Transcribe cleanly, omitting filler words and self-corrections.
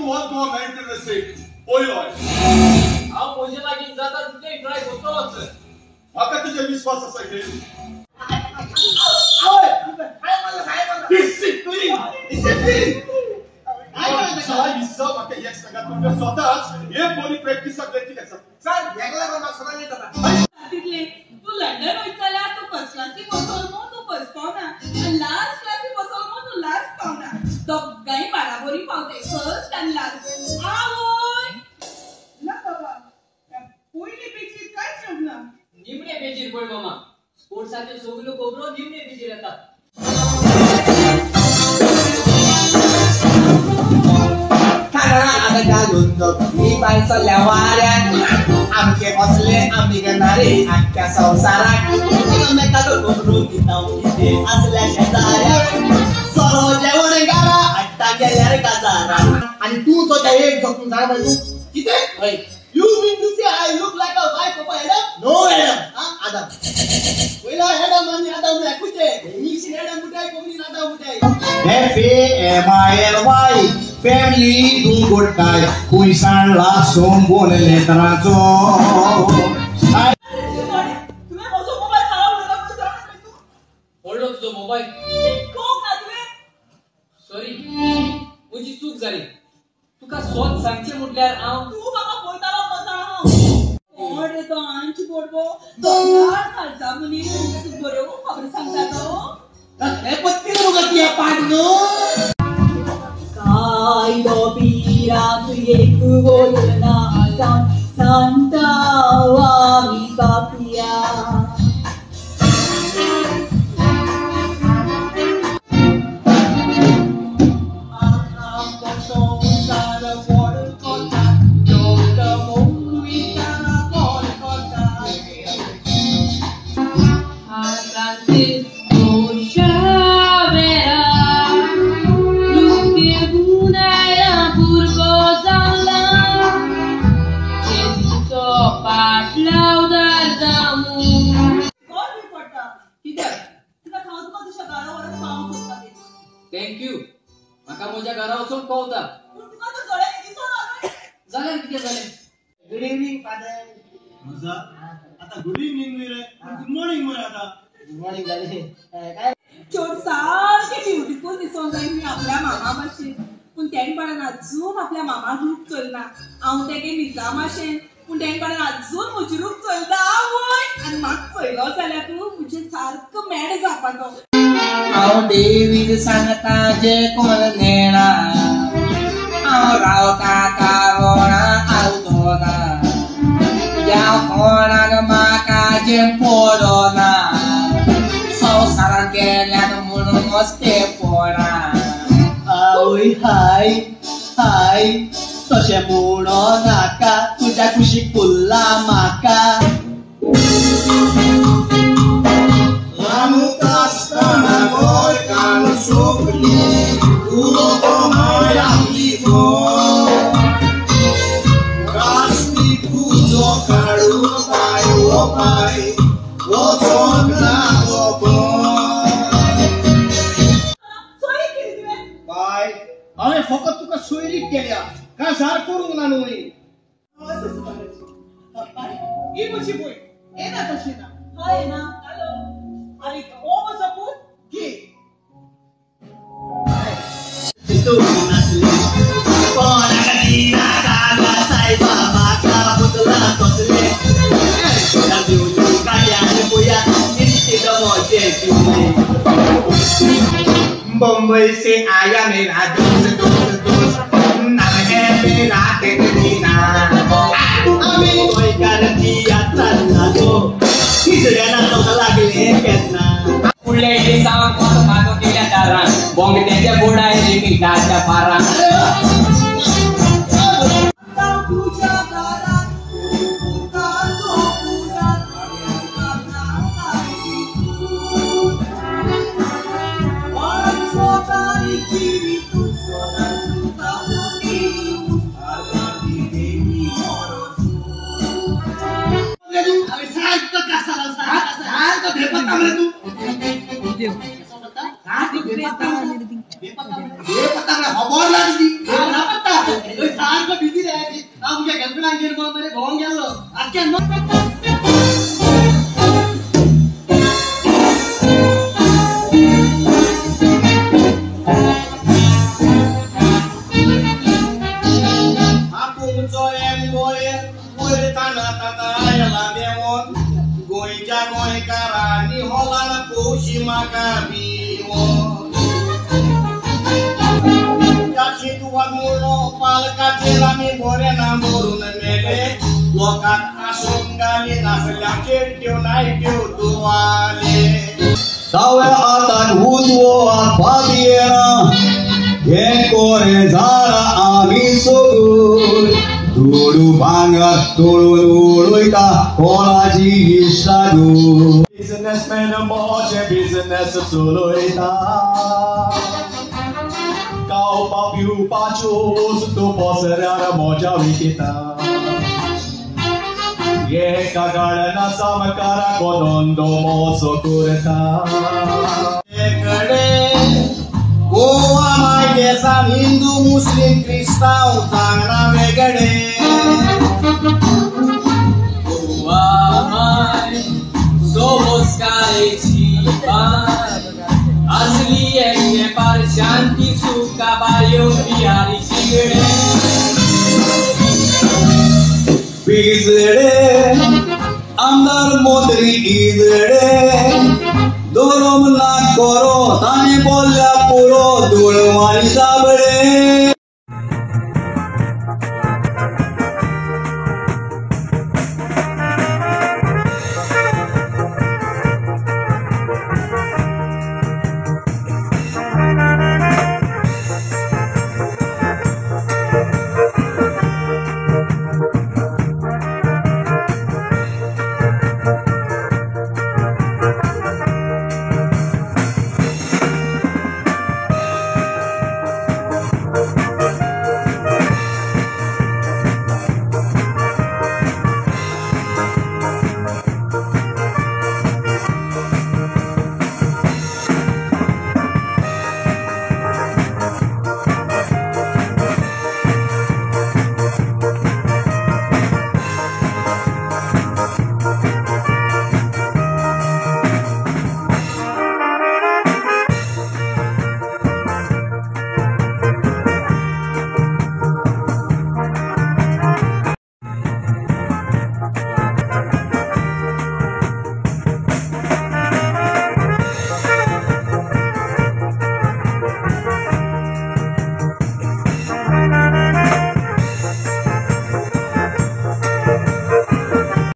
All Goa merited रेसीक पयलो हांव म्हजे लागीं जाता तितलें ट्राय करतलोच. म्हाका तुजेर विस्वास आसा की डिसिप्लीन डिसिप्लीन हिस्सा म्हाका एक सांगा, तुमकां स्वताच हे बरी प्रॅक्टिसाक कितें जाता? चल हेका लागून म्हाका सदां येता. तितले तूं लंडन वयता जाल्यार तूं फर्स्ट क्लासीक बसोल मो तूं फर्स्ट पावना आनी लास्ट क्लासीक बसोल मो तूं लास्ट पावना. दोगांय बाराबोरी पावताय, फर्स्ट आनी लास्ट. आवय ना बाबा, पयले पेजीर कांयच येवंक ना. निमणे पेजीर पळय मामा, स्पोर्ट्साच्यो सगल्यो खबरो निमणे पेजीर येतात. घालून ही बाय चल्ल्या वाऱ्यान आमचे असले आमी घेणारे आख्ख्या संवसाराक एकामेकाचो खबरो दिता कितें असल्या शेजाऱ्याक सोरो जेवण घरा हाडटा गेल्यार काजारा. आनी तूं तो त्या एक जखून जाणा पळय तूं कितें? You mean to say I look like a wife of Adam? No Adam, Adam. पयलो एडम आनी आदम एकूच. इंग्लिशीन एडम मुठाय, कोंकणीन आदम मुठाय. FAMILY family तूं गोडकाय खूंय सांडला सोंबून लेत्राचो. तुवें म्हजो मोबायल खराब उडयला म्हणून जाणा न्हय तूं? पडलो तुजो मोबायल? शिकोवंक ना तुवें? सॉरी, म्हजी चूक जाली. तुका सोद सांगचें म्हटल्यार हांव तूं म्हाका पळयतालो म्हणून जाणा हांव. कोण रे तो आंची बोडबो दोंगर खालचा मनीस बऱ्यो खबरो सांगता तो. हे पत्ती मुगो ती पाट न्हू. कायदो पिरांत एक बोलना सांता आमी पापया. कोण बी पडटा कित्याक तुका हांव तुका तुज्या घरा व्हरोन पावोवंक सोदता तें. Thank you, म्हाका म्हज्या घरा वचूंक पावता. पूण तुका तो दोळ्यांनी दिसना न्हय. जाल्यार कितें जालें? Good evening father. आता गुड इव्हनिंग न्ही रे, गुड मॉर्निंग मरे आता. गुड मॉर्निंग जाली काय? चेडूं सारकें ब्युटिफूल दिसोंक जाय न्ही आपल्या मामा भाशेन. पूण तेणपणान अजून आपल्या मामाक रूप चलना. हांव तेगे निजा भाशेन, पूण तेणपणान अजून म्हजें रूप चलता. आवय आनी म्हाका चयलो जाल्यार तूं म्हजें सारको मॅड जावपाचो. हांव डेवीड सांगता जे कोण नेणा, हांव रावता कारोणा आवतोना, ह्या कोणाक म्हाका जें पडना, संवसारान गेल्यान म्हणून मस्तेपणा. आवय हाय हाय तशें म्हणो नाका, तुज्या कुशीक पुरला म्हाका. आसतना गोरकान सोंपली आपली कास्ती तुजो काडून पाय ओ पाय वचोंक लागो. सोयरीक केली तुवें? बाय, हांवें फकत तुका सोयरीक केल्या, काजार करूंक ना न्हय. बाय, ही म्हजी भयण येना तशी ना. हय येना. हॅलो. आनी हो म्हजो पूत घे. तूं नासली कोणाक दिनाका गा सायबा, म्हाका पुतला कसले दिवली काड्यान पोया इश्टीद मोजे दिवले. बम्बई से आया मेरा दोस्त दोस्त दोस्त, नाम है मेरा केतरीना. आमी गोंयकार दिया चल्ला तो हिजड्या नाचोंक लागले केन्ना. फुडले दिसा कोत मागो केल्या दारान, बोंगट्याच्या बोर्डार मिठाच्या फारान. तुज्या दारात पुताचो पुरात बेपत्ता खबर ना तुजी. ना पत्ता. हिंदुवांमुळो पालकाचेर आमी बरें ना मरून मेले लोकांक आसून गाली नासल्याचेर त्यो नायट्यो दुवाले दाव्या हातान उजवो हात फाटी येना हें कोरें जाणा आमी सगळी दुडू भांगर तोडून उडयता कोणाची इश्टागू बिझनेसमॅन मोचे बिझनेस चलयता खावपा पिवपाच्यो वस्तू पसऱ्यार मजा विकता एका गार्डना सामकाराक धंदो मोचो करता कडे गोवा माय देसान हिंदू मुस्लिम क्रिस्तांव जाणा वेगळे गोवा माय सोबसकायेची बाय असली एकटेपार शांती सुखा बायो बिहारी शिगडे पिजडे आमदार मंत्री इजडे धर्म ना करो ताणी बोल्ल्या पुरो दुडवांनी साब